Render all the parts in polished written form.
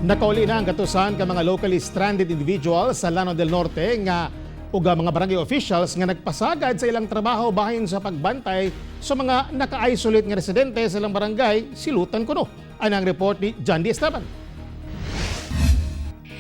Nakauli na ang gatusan ka mga locally stranded individuals sa Lanao del Norte nga ug ang mga barangay officials nga nagpasagad sa ilang trabaho bahin sa pagbantay sa mga naka-isolate nga residente sa ilang barangay, silutan kuno. Anang report ni John D. Esteban.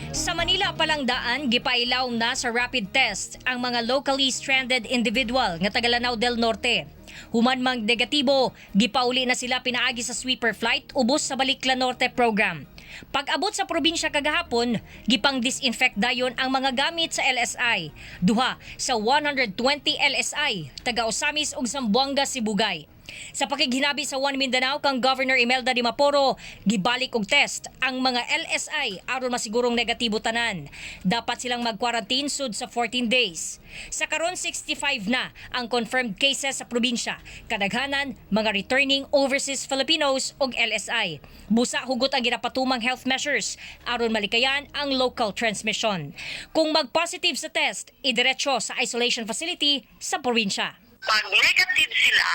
Sa Manila pa lang daan, gipailaw na sa rapid test ang mga locally stranded individual nga taga Lanao del Norte. Human mang negatibo, gipauli na sila pinaagi sa sweeper flight ubos sa Balik Lanorte program. Pag-abot sa probinsya kagahapon, gipang disinfect dayon ang mga gamit sa LSI. Duha sa 120 LSI, taga Ozamis ug Zamboanga, Sibugay. Sa pakighinabi sa One Mindanao kang Governor Imelda Dimaporo, gibalik og test ang mga LSI aron masigurong negatibo tanan. Dapat silang mag-quarantine sud sa 14 days. Sa karon, 65 na ang confirmed cases sa probinsya. Kadaghanan mga returning overseas Filipinos ug LSI. Busa hugot ang ginapatumang health measures aron malikayan ang local transmission. Kung mag-positive sa test, idiretso sa isolation facility sa probinsya. Pag negative sila,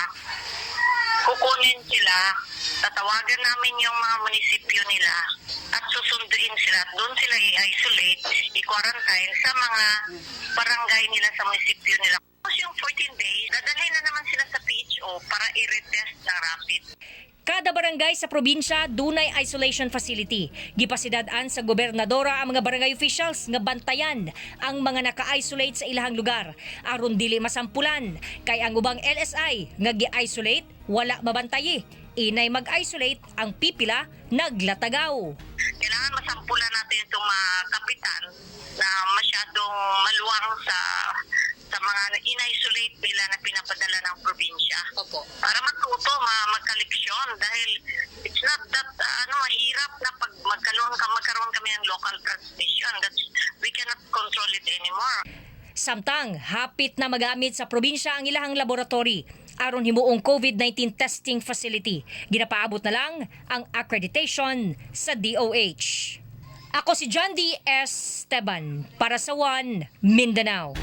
kukunin sila, tatawagan namin yung mga munisipyo nila at susunduin sila. At doon sila i-isolate, i-quarantine sa mga barangay nila sa munisipyo nila. Tapos yung 14 days, dadalhin na naman sila sa PHO para i-retest ng rapid. Kada barangay sa probinsya dunay isolation facility. Gipasidad-an sa gobernadora ang mga barangay officials nga bantayan ang mga naka-isolate sa ilahang lugar aron dili masampulan, kay ang ubang LSI nga gi-isolate wala mabantayi. Inay mag-isolate ang pipila naglatagaw. Kailangan masampulan natin itong mga kapitan na masyadong maluwang sa mga in-isolate nila na pinapadala ng probinsya. Para matuto, magkaleksyon dahil it's not that ano, mahirap na pag magkaroon kami ng local transmission. We cannot control it anymore. Samtang hapit na magamit sa probinsya ang ilahang laboratory aron himuong COVID-19 testing facility. Ginapaabot na lang ang accreditation sa DOH. Ako si John D. Esteban para sa One Mindanao.